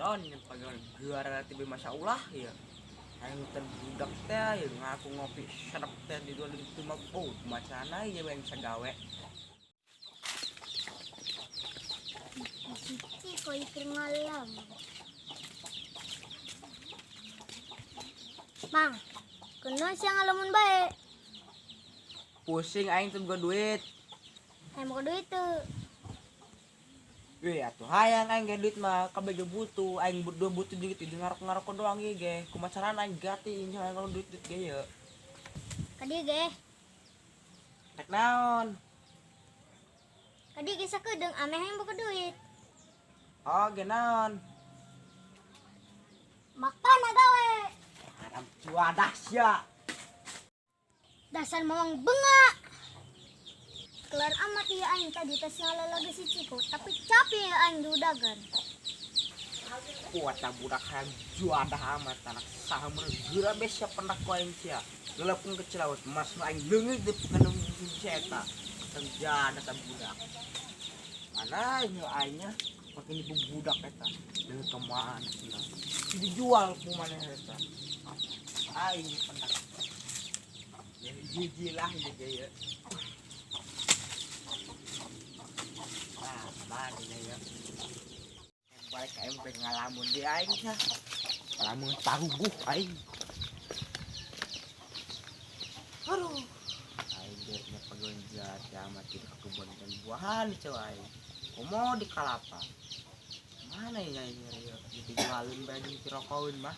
Don yang pagawean geura tiba masyaallah ya. Aing teh budak teh ya ngaku ngopi serep teh di dua itu mah oh macana ya yang bisa gawe. Ciko ikir ngalam. Mang, kunaon sia ngalamun bae? Pusing aing teh boga duit. Hayang boga duit teu? Weh, atuh hayang aing ge duit mah kabeh ge butuh, aing dua butuh duit di ngarok-ngarok doang ieu ge. Kumaha carana aing gati ieu hayang kalau duit-duit ge ye. Ka dieu ge. Rek naon? Ka dieu ge sakedeung ameh hayang boga duit. Oh, ge naon? Makana gawe. Haram cuadah sia. Dasar mamang bengak. Kelar amat ieu aing tadi teh salah lagi si Ciko, tapi capek ya aing diudagan. Kuat ta budak hayang juadah amat anak saha mun geura be sia pendak ku aing sia. Lelepung ke Cilawas mas nu aing leungit di kandung si eta. Senjata ta budak. Mana ieu aingnya makin ibu budak eta. Leungit ka mana sia. Dijual ku maneh eta. Aing pendak. Jiji lah ieu ge ye. Nah, mana ya? Balik aing pengen ngalamun di aing sia. Ngalamun taruguh aing. Aduh. Aing ge nya pagawean jahat amat di kebun dan buahan coy aing. Komo di kalapa. Mana ya aing ya? Dijualin bae jeung tirokoeun mah.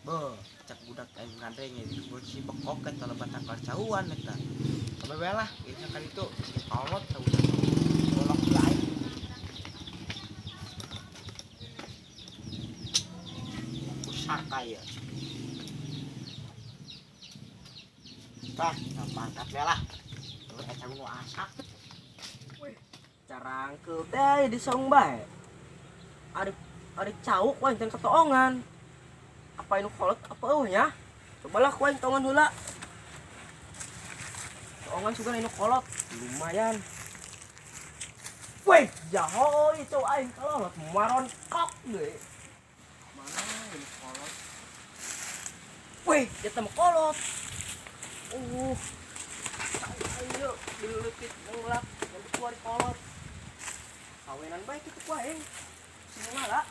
Beuh, cek budak aing ngandeng di kebun si bekok eta lebat tangkal cauan eta. Sampai bae lah, geus kali itu kolot ta budak. Golok lah aing. Pusaka ya. Tah, mangkat bae lah. Terus eta nu asak. Wih, carangkeul teh di saung bae. Ari cauk wae teh ketoongan. Apa inu kolot apa eueuh nya? Cobalah ku aing toongan heula. Toongan sugan inu kolot, lumayan. Weh, jaho ieu cau aing kolot maron kok deui. Mana ini kolot? Weh, dia teh mah kolot. Ayo dileutik ngelak, nanti keluar kolot. Kawenan bae kitu ku aing. Sini lah.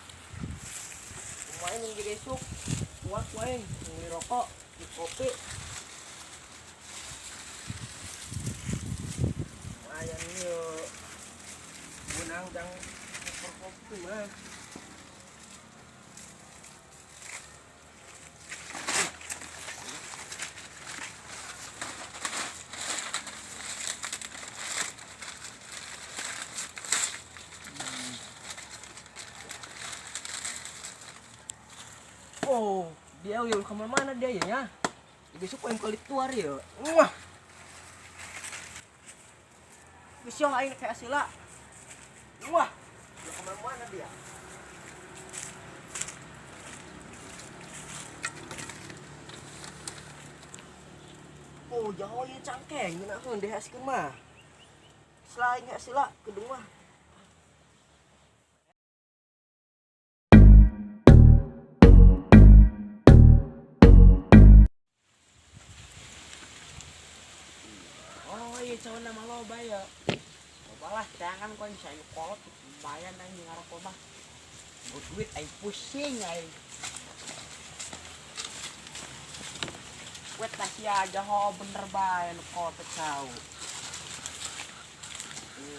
Lumayan yang jadi esuk. Kuat ku aing, beli rokok, beli kopi. Lumayan yuk. Menang jang kopi kopi mah. Oh, dia yang kemana-mana dia ya, ya. Besok yang kulit tuar ya. Wah. Besok aing kayak sila. Wah, dia kemana-mana dia. Oh, jauh ya cangkeng, nak pun dia hasikeun mah. Selain kayak sila kedung mah. Oh iya cowok nama loba ya. Cobalah jangan kau bisa aing kolot lumayan aing ngarokok mah. Gua duit aing pusing aing. Wet kasih aja ho bener bae nu kolot cau.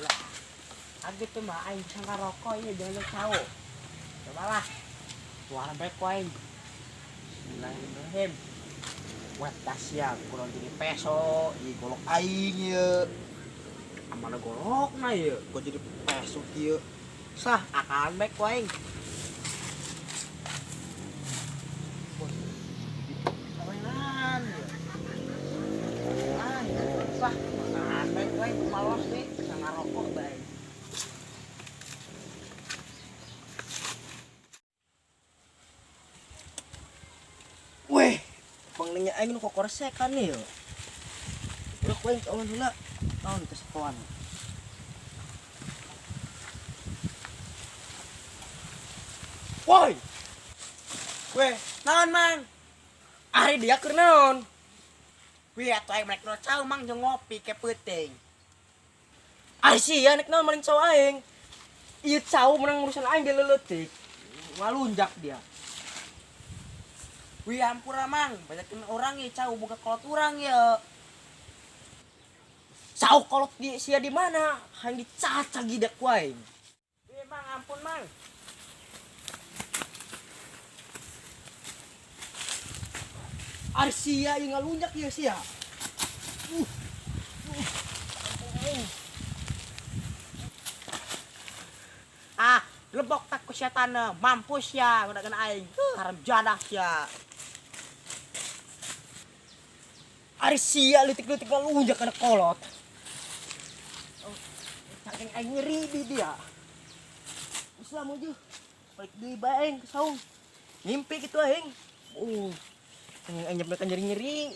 Lah. Kaget tuh mah aing bisa ngarokok ieu jangan cau. Cobalah. Suara bae ku aing. Bismillahirrahmanirrahim. Wet kasih kurang jadi peso, ieu golok aing ieu. Amana golokna ieu, kok jadi peso kieu. Sah, akan bae ku aing. Kawenan ieu. Ah, sah, akan bae ku aing malos nih, bisa ngarokok bae. Weh, panglingnya aing nu kokorsekan nih yo. Udah ku aing toongan heula. Naon teh setoan. Woi, Weh, naon Mang? Ari dia keur naon? Wih, atuh aing merek cau Mang jeung ngopi ke peuting. Ari sia nek naon maling cau aing. Ieu cau menang urusan aing dia leuletik. Ngalunjak dia. Wih, ampura Mang, banyakin orang ya cau buka kolot urang ya. Cau kolot di sia di mana? Hayang dicacag gidak ku aing. Wih, Mang, ampun Mang. Ari sia ieu ngalunjak ieu sia. Ah, lebok tak ku setan mampus ya, udah kena aing. Haram jadah ya. Ari sia leutik-leutik ngalunjak kana kolot. Oh, saking aing nyeri di dia. Geus lah mojo. Balik deui bae aing ke saung. Ngimpi kitu aing. Aing aing nyampe nyeri-nyeri.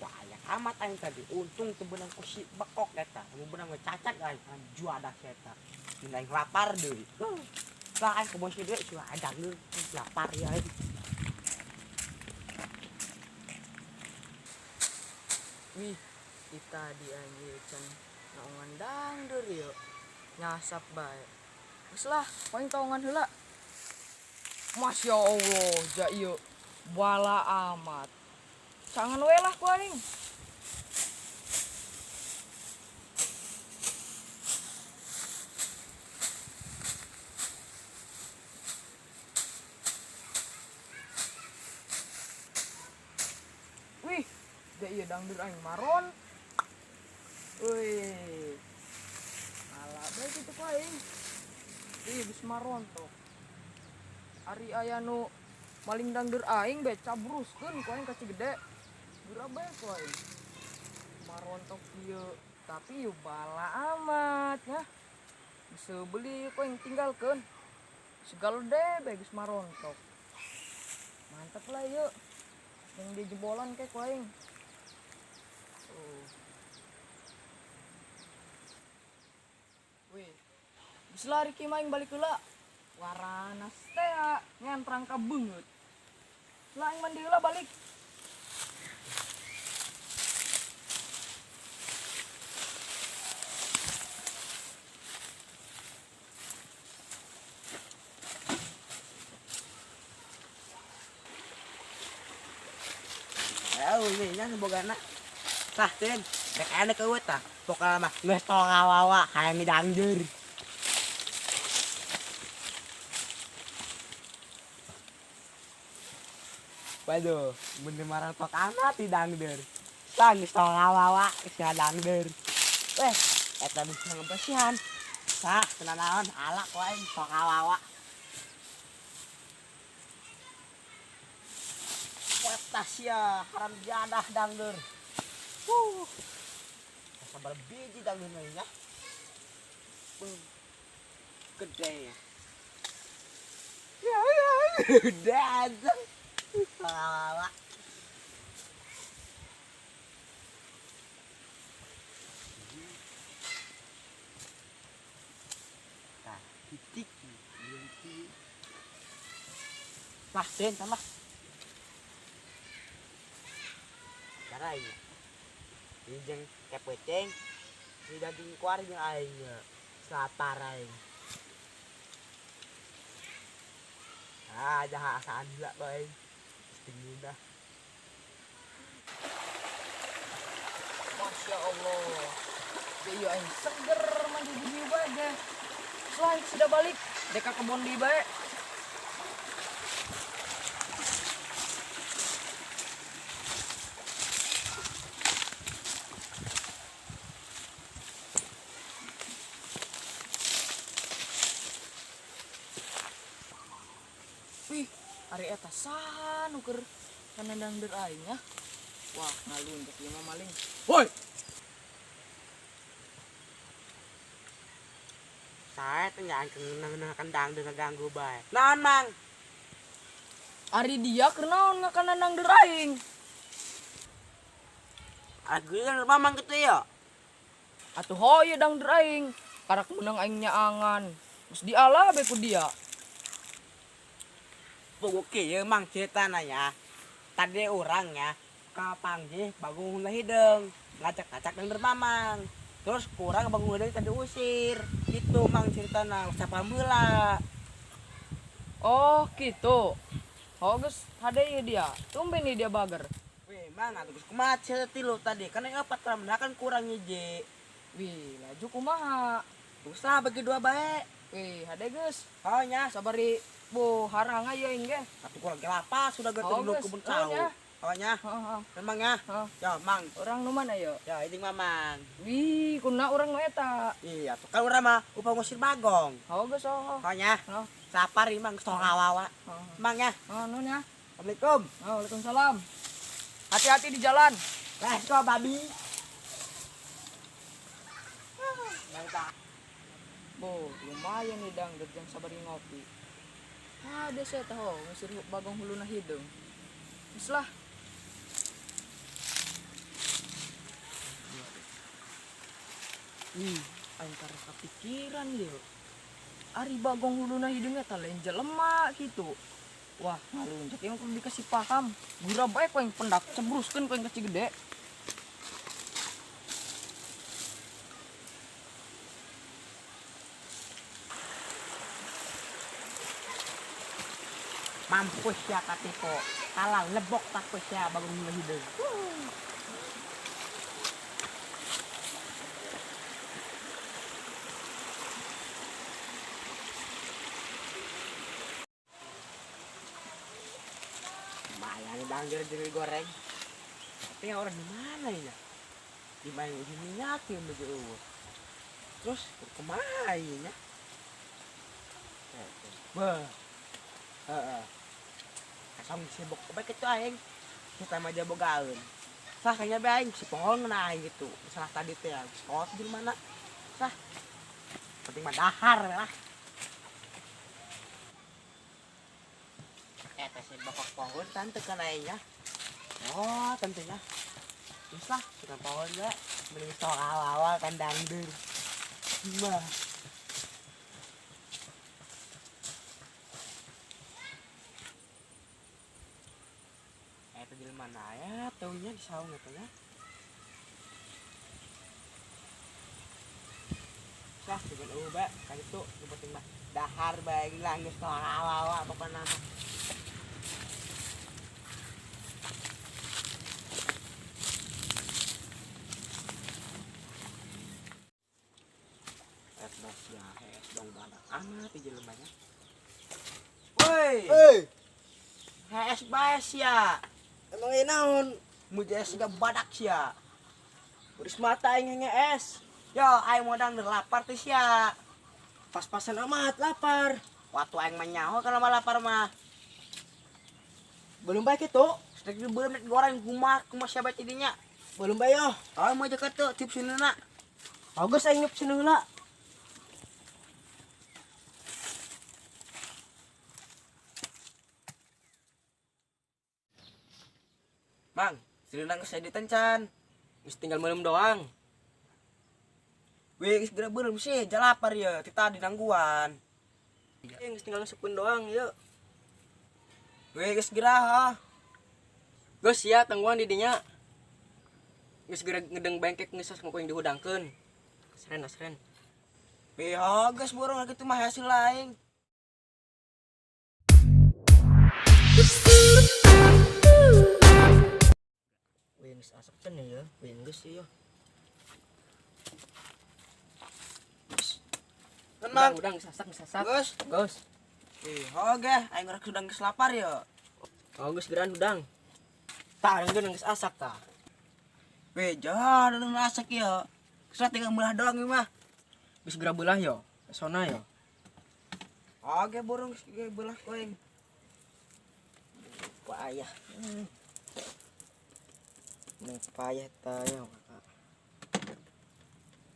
Banyak amat aing tadi. Untung teu beunang ku si bekok eta. Mun beunang we cacag aing haram juadah si eta. Dina aing lapar deui. Lah aing kebon si deui si adang deui lapar ya aing. Wih, kita di anjir can naongan dangdeur yeuh. Nyasap bae. Geus lah, paling taongan heula. Masya Allah, ja ieu bala amat. Cangan we lah ku aing. Wih, ja ieu dangdeur aing maron. Wih. Ala bae kitu ku aing. Ih, geus maron tok. Ari aya nu maling dangdeur aing bae cabruskeun ku aing ka Cigede. Geura bae ku aing. Marontok ieu, tapi ieu bala amat nya. Bisa beli ku aing tinggalkeun. Segalede bae geus marontok. Mantep lah ieu. Yang di jebolan kayak ku aing. Oh. Wih, geus lari ki maing balik heula. Waranas teh ngantrang ka beungeut. Lah aing mandi heula balik. Oh, ini nya bogana. Tah, Tin. Rek aya keueut tah. Pokona mah geus tong ngawawa hayang dangdeur. Waduh, bener marang tok amat di dangdeur. Tah geus tong ngawawa geus dangdeur. Weh, eta bisa ngebersihan. Tah, tenan naon alak wae tong ngawawa. Watas ya, haram jadah dangdeur. Sabar biji dangdeur nya. Gede ya. Ya ya, udah. Kawawa. Nah, titik. Lah, Den, tambah. Cara ini. Ini jeung kepeceng, ini daging kuar jeung aing selapar aing. Ah, jaha asaan gila bae. Tinggi dah. Masya Allah. Iya aing seger mandi di dieu bae ge. Selain sudah balik, deka kebon di bae. Wih, ari eta saha nu keur kanandang deur aing ya? Wah, ngalunjak ieu mah maling. Woi. Saya teh nya angkeun ngeunah kandang deur ngaganggu bae. Naon, Mang? Ari dia keur naon ngakanan dangder aing? Aku kan mamang gitu ya. Atuh hoye dangder aing. Karak meunang aing nyaangan. Geus diala bae ku dia. Pokoknya ya mang ceritana ya. Tadi orangnya kapanggih bagong hula hideung, ngacak-ngacak dangder mamang. Terus kurang bagong hidung tadi usir. Gitu mang ceritana, usah pambeula. Oh, gitu. Oh, geus hade ieu dia. Tumben nih dia bager. Wih, mang atuh geus kumaha cerita tilu tadi? Kan yang opat kan kurang hiji. Wih, laju kumaha? Terus lah bagi dua bae. Wih, hade geus. Oh nya, Sabari bu harang aya aing ge. atuh kurang kelapa sudah Oh, getun dulu geus. kebun Oh, cau. nya. Oh nya, Heeh. memang ya. Heeh. Ya, mang. Urang nu mana ye? Ya, ini mamang. Wih, kuna urang nu eta. Iya, tuh kan urang mah upah ngusir bagong. Oh, geus oh. Oh nya, Oh. sapar ieu mang tong awawa. Oh, Mang ya. oh, nun ya. Assalamualaikum. Oh, waalaikumsalam. Hati-hati di jalan. Let's go babi. Bo, lumayan nih dang jam sabari ngopi. Ah, dia saya tahu ngusir bagong huluna hideung. Geus lah. Ih, aing karek kepikiran ieu. Ari bagong huluna hideung eta lain jelema kitu. Wah, ngalunjak yang kudu dikasih paham. Gura bae ku aing pendak cebruskeun ku aing ka Cigede. Mampus ya katipo. Kalah lebok takut ya bagong hula hideung. Lumayan dangjer jadi goreng. Tapi yang orang di mana ya? Di mana di minyak yang baju eueuh. Terus kemana ya? Bah. Heeh. Asam sibuk bae kitu aing. Kita mah jago gaun. Sah kayaknya bae aing si pohon ngena aing gitu. Salah tadi teh ya, sekolah di mana? Sah. Penting mah dahar lah. Eta si bokok pohon tante kan aingnya. Oh, tentunya. Terus lah, suka pohon ya. Mending sok awal-awal kan dangdur. Bah. Eta di mana ya? Taunya di saung eta ya. Sah, cuman eueuh bae kan itu nu penting mah dahar bae lah geus sok awal-awal pokona mah. Dong badak amat di jelemanya. Woi, Hei, hees bae sia. emang ieu naon? Muja siga badak sia. Beris mata aing ngees. Yo, aing modang lapar teh sia. Pas-pasan amat lapar. Waktu aing mah nyaho kana mah lapar mah. Belum baik itu. Stek di beureum goreng kumaha kumaha sia bae tidinya. Belum bae yo. Oh, mau jaga tuh tips na. Bagus aing nyup heula. Mang, sileuna geus editan can. Geus tinggal melem doang. Wih, geus geura beureum sih, jalapar ya, ti tadi nangguan. Geus tinggal ngasupkeun doang yeuh. Wih, geus geura ha. Geus sia tangguan di dinya. Geus geura ngedeng bengkek geus ku aing dihudangkeun. Asren asren. Wih, ho, geus burung kitu mah hasil aing. Wih, geus asap can ya. Wih, geus ieu. Kan Mang, Udang, geus asak, geus asak. geus. Geus. Wih, ho ge, aing rek hudang geus lapar ya. Oh, geus geran hudang. Tah, geus geus asak tah. Wih, jangan nu asak ya. Geus tinggal meulah doang ieu mah. Geus geura beulah yo. Sona yo. Oke, burung geus ge beulah ku aing. Payah. Neng payah tayo kakak.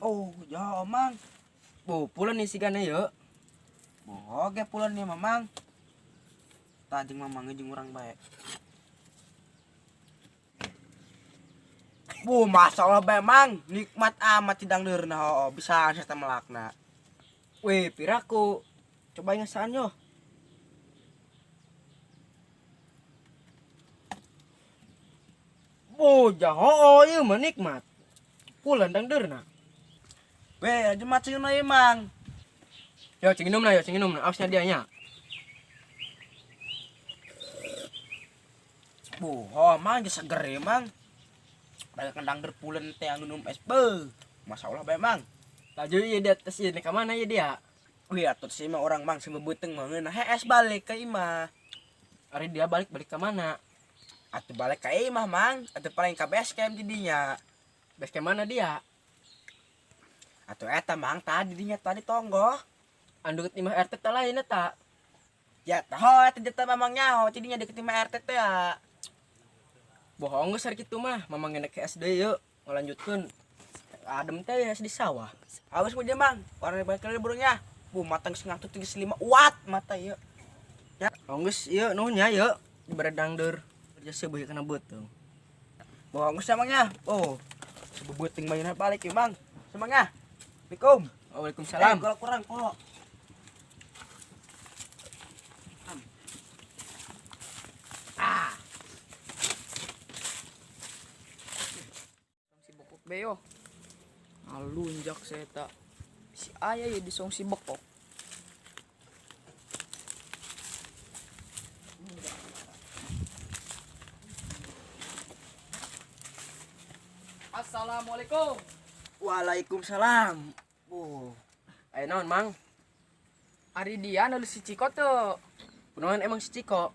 Oh, jauh Mang. Bu, pulen nih sigana yo. Oke, pulang nih Mamang. Tah jeung mamang jeung urang bae. Bu, masalah bae mang, nikmat amat ti dangdeurna hoo, bisa saya melakna. Weh, piraku. Coba ngasaan yo. Bu, jaho ieu mah nikmat. Pulan dangdeurna. Weh, aja macin ieu mang. Yo, cing minum lah, yo, cing minum. Ausnya dia nya. Bu, ho mang geus seger ieu mang. Balik dangder pulen teh minum es be. Masalah bae mang. Laju ieu dia tes ieu ka mana ieu dia? Wih, atuh sih mah orang mang sing beuteung mah ngeunah hees balik ka imah. Ari dia balik-balik ke mana? Atuh balik ka imah mang, atuh paling ka base camp jadinya. Base camp mana dia? Atuh eta mang tadi dinya tadi tonggoh. Anu deket imah RT teh lain eta. Ya tahu eta jeta mamang nyaho jadinya deket imah RT teh ya. Bohong geus ari kitu mah, mamang ngenek ke SD yeuh, ngalanjutkeun. Adem teh ya di sawah. Awas mu mang, warna balik kali burungnya. Bu matang setengah tuh 35 watt mata ieu. Ya, geus ieu nuhun nya ieu dibere dangdeur. Kerja seubeuh kana beuteung. Bohong geus emangnya. Oh, sebeuteung mainan balik ieu mang. Semangnya. Assalamualaikum. Waalaikumsalam. Kalau kurang kok. Ah. Si bokok beyo. Ngalunjak saya tak. Si ayah ya disong si bokok. Assalamualaikum. Waalaikumsalam. Bu. Ayo naon mang? Ari dia nulis si Ciko tuh. Kunaon emang si Ciko?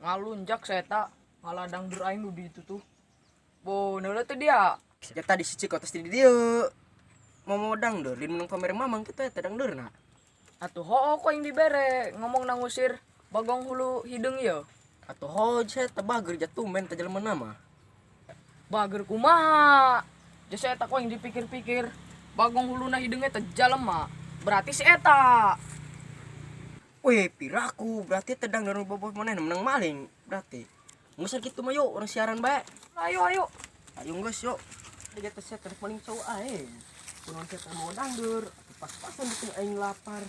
Ngalunjak saya tak ngaladang dur aing nu di itu tuh. Bo, neuleuh teh dia. Ya tadi si Ciko tes di dieu. Mau dangdeur, di menung kamar mamang kita eta dangdeurna. Atuh hoo kok yang dibere ngomong nang ngusir bagong hulu hideung ieu. Atuh hoo saya teh bager jatuh men teh jelema nama. Bager kumaha? Jasa eta kok yang dipikir-pikir bagong huluna hideungnya teh jelema. Berarti si eta. Wih, piraku berarti teh dangdeur boboh maneh menang maling berarti. Geus kitu mah yuk urang siaran bae. Ayo ayo. Ayo geus yuk. Dia teh saya maling cowok aing. Kunaon saya teh mau dangdeur, pas-pasan bikin aing lapar.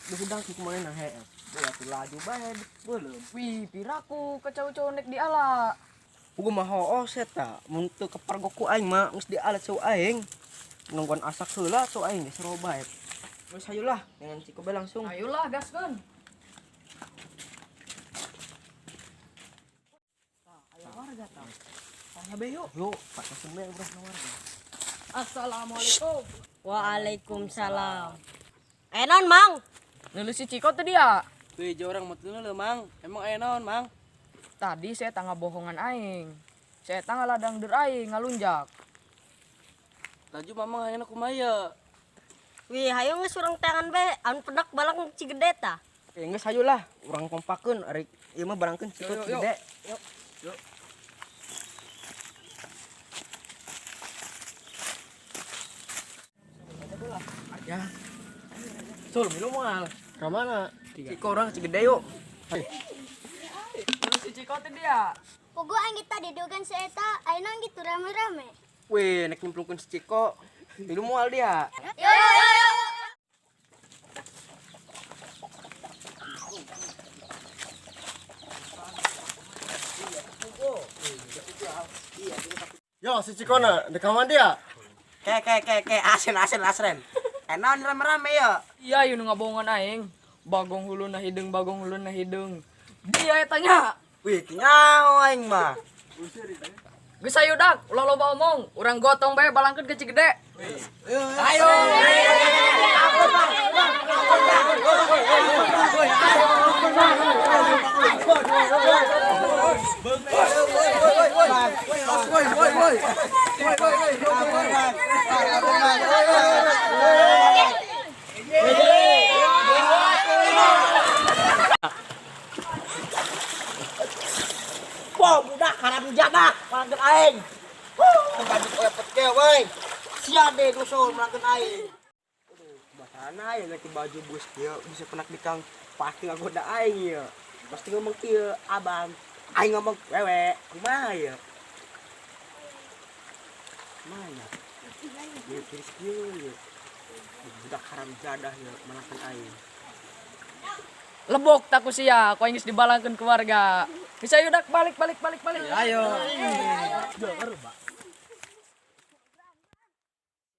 Duh hudang sih kumaha nah heeh. Atuh laju bae beuleum. Wih, piraku kecau-cau nek di ala. Uga mah hooh seta, mun teu kepergok ku aing mah geus dialat cowok aing. Nungguan asak heula cowok aing geus seru bae. Geus hayu lah dengan Ciko bae langsung. Ayolah gaskeun. Tah, aya warga tah. Tanya bae yuk. Yuk, Pak langsung bae urang ka warga. Assalamualaikum. Waalaikumsalam. Eh naon mang? Nulis si Ciko teh dia. Wih, jauh orang mau lho, Mang. Emang aya naon, Mang? Tadi saya tangga bohongan aing. Saya tangga ladang der aing ngalunjak. Laju mamang hayang kumaha ye? Wih, hayu geus urang tangan bae, anu pedak balang Cigede tah. Eh, geus hayu lah, urang kompakeun ari ieu mah barangkeun Ciko Yo, yo, yo. Cigede. Yuk. Yuk. Ya. Sul, minum moal. Ka mana? Ciko urang Cigede yuk. Nulis si Ciko teh dia. Pogo aing tadi dogan si eta, ayeuna gitu rame-rame. Wih, nek nyemplungkeun si Ciko. Minum moal dia. Yo yo yo. Yo. Yo, si Cikona, di kamar dia. Ke ke ke ke asen asen asen. Naon rame-rame yo. Iya, ieu nu ngabohongan aing. Bagong huluna hideung, bagong huluna hideung. Dia eta nya. Wih, nyaho aing mah. Geus ayo dak, ulah loba omong. Urang gotong bae balangkeun ke Cigede. Ayo. Wah, budak haram jadah, malangkeun aing. Baju lepet ke woi. Sia deh dusul malangkeun aing. Aduh, batana ya lagi baju bus dia bisa penak di kang pasti ngagoda aing ya. Pasti ngomong kieu abang. Aing ngomong wewe, kumaha ya? Kumaha ya? Ieu kiris kieu ya. Budak haram jadah ya malakan aing. Lebok tak ku sia, ku aing geus dibalangkeun keluarga. Bisa yuk dak balik balik balik balik. Ayo.